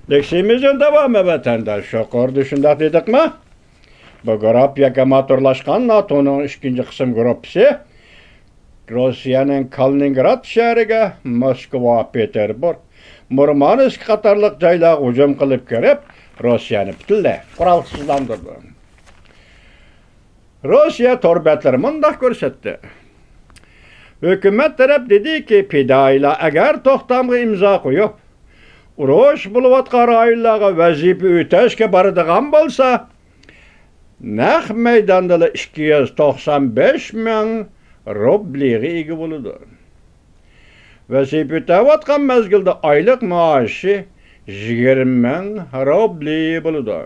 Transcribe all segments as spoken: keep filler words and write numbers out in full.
لېكسىيىمىزنىڭ داۋامى ۋەتەنداش. يۇقىرىدا شۇنداق دېدۇقمۇ؟ بۇ گۇرۇپپا يەككە ماتورلاشقان ناتونىڭ ئىككىنچى قىسىم گۇرۇپپىسى روسىيەنىڭ كالىنىنگراد شەھىرىگە، موسكۋا، پېتېربۇرگ، مۇرمانسك قاتارلىق جايلارغا ھۇجۇم قىلىپ كىرىپ، روسىيەنى پۈتۈنلەي قورالسىزلاندۇردى. روسىيە تور بەتلىرى مۇنداق كۆرسەتتى. ھۆكۈمەت تەرەپ دېدىكى، پىدائىيلار ئەگەر توختامغا ئىمزا قويۇپ، ئۇرۇش بولۇۋاتقان رايونلارغا ۋەزىپە ئۆتەشكە بارىدىغان بولسا، نەق مەيداندىلا ئىككى يۈز توقسان بەش مىڭ روبلىغا ئىگە بولىدۇ. ۋەزىپە ئۆتەۋاتقان مەزگىلدە ئايلىق مائاشى يىگىرمە مىڭ روبلى بولىدۇ.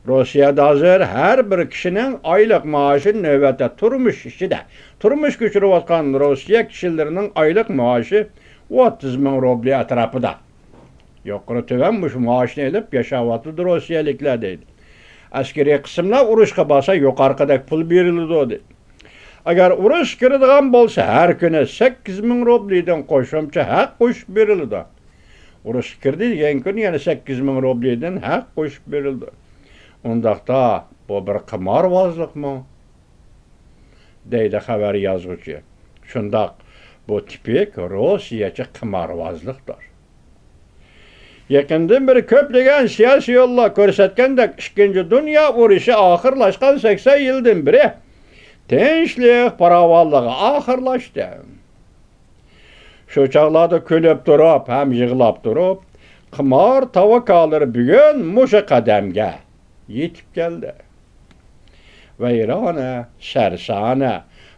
روسىيەدە ھازىر ھەر بىر كىشىنىڭ ئايلىق مائاشى نۆۋەتتە تۇرمۇش ئىچىدە، تۇرمۇش كەچۈرۈۋاتقان روسىيە كىشىلىرىنىڭ ئايلىق مائاشى ئوتتۇز مىڭ روبلى ئەتراپىدا. يۇقىرى تۆۋەن مۇشۇ مائاشنى ئېلىپ ياشاۋاتىدۇ روسىيەلىكلەر دەيدۇ. ئەسكىرىي قىسىملار ئۇرۇشقا بارسا يۇقىرىقىدەك پۇل بېرىلىدۇ دەيدۇ. ئەگەر ئۇرۇشقا كىرىدىغان بولسا، ھەر كۈنى سەككىز مىڭ روبلىدىن قوشۇمچە ھەق قوشۇپ بېرىلىدۇ. ئۇرۇشقا كىردى دېگەن كۈنى يەنە سەككىز مىڭ روبلىدىن ھەق قوشۇپ بېرىلىدۇ. ئۇنداقتا بۇ بىر قىمارۋازلىقمۇ؟ دەيدۇ خەۋەر يازغۇچى. شۇنداق، بۇ تىپىك روسىيەچە قىمارۋازلىقتۇر. يېقىندىن بېرى كۆپلىگەن سىياسىيونلار كۆرسەتكەندەك، ئىككىنچى دۇنيا ئۇرۇشى ئاخىرلاشقان سەكسەن يىلدىن بېرى تىنچلىق، پاراۋانلىقى ئاخىرلاشتى. شۇ چاغلاردا كۈلۈپ تۇرۇپ ھەم يىغلاپ تۇرۇپ، قىمار تاۋاكالىرى بۈگۈن مۇشۇ قەدەمگە يېتىپ كەلدى. ۋەيرانە، سەرسانە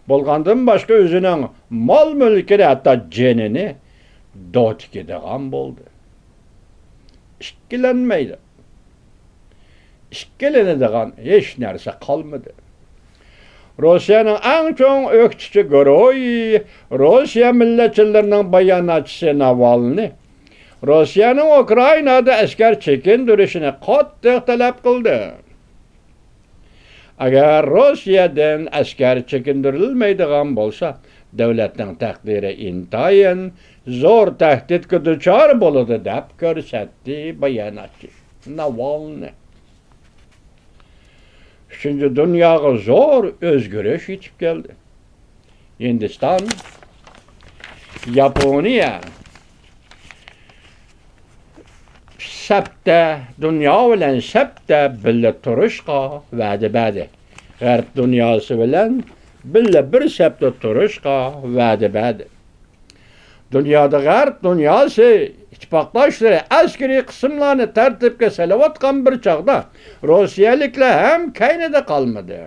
بولغاندىن باشقا ئۆزىنىڭ مال-مۈلكىنى، ھەتتا جېنىنى دو تىكىدىغان بولدى. ئىككىلەنمەيدۇ. ئىككىلىنىدىغان ھېچ نەرسە قالمىدى. روسىيەنىڭ ئەڭ چوڭ ئۆكتىچى گېرويى، روسىيە مىللەتچىلىرىنىڭ باياناتچىسى ناۋالنى روسىيەنىڭ ئۇكرائىنادا ئەسكەر چېكىندۈرۈشىنى قاتتىق تەلەپ قىلدى. ئەگەر روسىيەدىن ئەسكەر چېكىندۈرۈلمەيدىغان بولسا، دۆلەتنىڭ تەقدىرى ئىنتايىن زور تەھدىتكە دۇچار بولىدۇ، دەپ كۆرسەتتى باياناتچى ناۋالنى. ئۈچىنچى دۇنياغا زور ئۆزگىرىش يېتىپ كەلدى. ھىندىستان، ياپونىيە سەپتە، دۇنيا بىلەن سەپتە بىللە تۇرۇشقا ۋەدە بەردى. غەرب دۇنياسى بىلەن بىللە بىر سەپتە تۇرۇشقا ۋەدە بەردى. دۇنيادا غەرب دۇنياسى ئىتتىپاقداشلىرى ئەسكىرىي قىسىملارنى تەرتىپكە سېلىۋاتقان بىر چاغدا، روسىيەلىكلەر ھەم كەينىدە قالمىدى.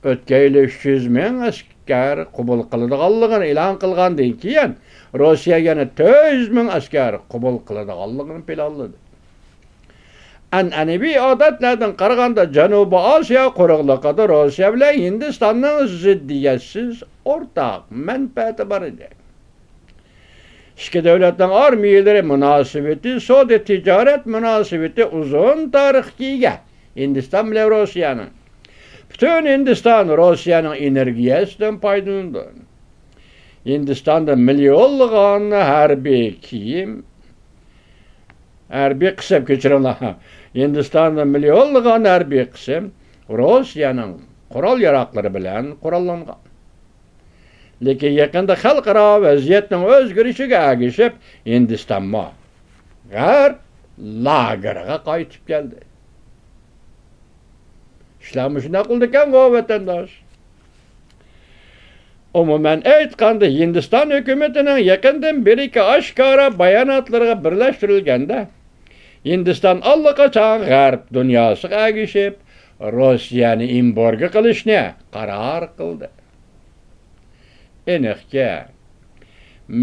ئۆتكەيلى ئۈچ يۈز مىڭ ئەسكەر قوبۇل قىلىدىغانلىقىنى ئېلان قىلغاندىن كېيىن، روسىيە يەنە تۆت يۈز مىڭ ئەسكەر قوبۇل قىلىدىغانلىقىنى پىلانلىدى. ئەنئەنىۋى ئادەتلەردىن قارىغاندا، جەنۇبىي ئاسىيا قۇرۇقلۇقىدا روسىيە بىلەن ھىندىستاننىڭ زىددىيەتسىز ئورتاق مەنپەئەتى بار ئىدى. ئىككى دۆلەتنىڭ ئارمىيەلىرى مۇناسىۋىتى، سودا تىجارەت مۇناسىۋىتى ئۇزۇن تارىخقا ئىگە. ھىندىستان بىلەن روسىيەنىڭ. پۈتۈن ھىندىستان روسىيەنىڭ ئېنېرگىيەسىدىن پايدىلىنىدۇ. ھىندىستاندا مىليونلىغان ھەربىي كىيىم، ھەربىي قىسىم، كەچۈرۈڭلار. ھىندىستاندا مىليونلىغان ھەربىي قىسىم روسىيەنىڭ قورال ياراغلىرى بىلەن قوراللانغان. لېكىن يېقىندا خەلقئارا ۋەزىيەتنىڭ ئۆزگىرىشىگە ئەگىشىپ، ھىندىستانمۇ غەرب لاگېرىغا قايتىپ كەلدى. ئىشلار مۇشۇنداق بولىدىكەنغۇ، ۋەتەنداش. ئومۇمەن ئېيتقاندا، ھىندىستان ھۆكۈمىتىنىڭ يېقىندىن بېرىكى ئاشكارا باياناتلىرىغا بىرلەشتۈرۈلگەندە، ھىندىستان ئاللىقاچان غەرب دۇنياسىغا ئەگىشىپ، روسىيەنى ئېمبارگو قىلىشنى قارار قىلدى. ئېنىقكى،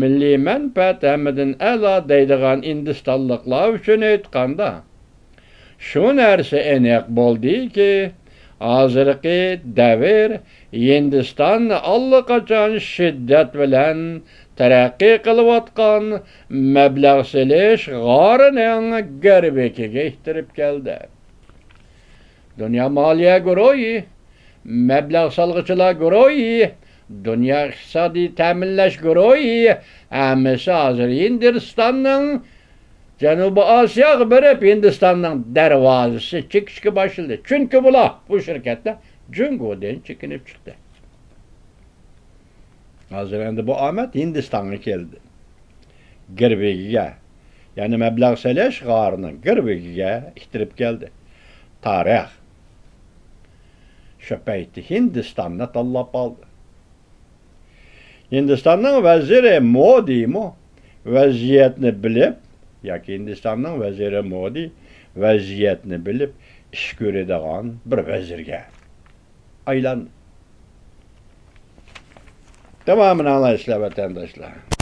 مىللىي مەنپەئەت ھەممىدىن ئەلا دەيدىغان ھىندىستانلىقلار ئۈچۈن ئېيتقاندا، شۇ نەرسە ئېنىق بولدىكى، ھازىرقى دەۋر ھىندىستان ئاللىقاچان شىددەت بىلەن تەرەققىي قىلىۋاتقان مەبلەغ سېلىش غارىنىڭ گىرۋىكىگە ئىتتىرىپ كەلدى. دۇنيا مالىيە گۇرۇھى، مەبلەغ سالغۇچىلار گۇرۇھى، دۇنيا ئىقتىسادىي تەمىنلەش گۇرۇھى، ھەممىسى ھازىر ھىندىستاننىڭ جەنۇبىي ئاسىياغا بېرىپ، ھىندىستاننىڭ دەرۋازىسىنى چېكىشكە باشلىدى. چۈنكى بۇلار، بۇ شىركەتلەر جۇڭگودىن چېكىنىپ چىقتى. ھازىر ئەمدى بۇ ئامەت ھىندىستانغا كەلدى. گىرۋىكىگە، يەنى مەبلەغ سېلىش غارىنىڭ گىرۋىكىگە ئىتتىرىپ كەلدى. تارىخ شۇ پەيتتە ھىندىستاننى تاللاپ ئالدى. ھىندىستاننىڭ ۋەزىرى مودىمۇ ۋەزىيەتنى بىلىپ، ياكى ھىندىستاننىڭ ۋەزىرى مودى ۋەزىيەتنى بىلىپ ئىش كۆرىدىغان بىر ۋەزىرگە ئايلاندى. داۋامىنى ئاڭلايسىلەر، ۋەتەنداشلار.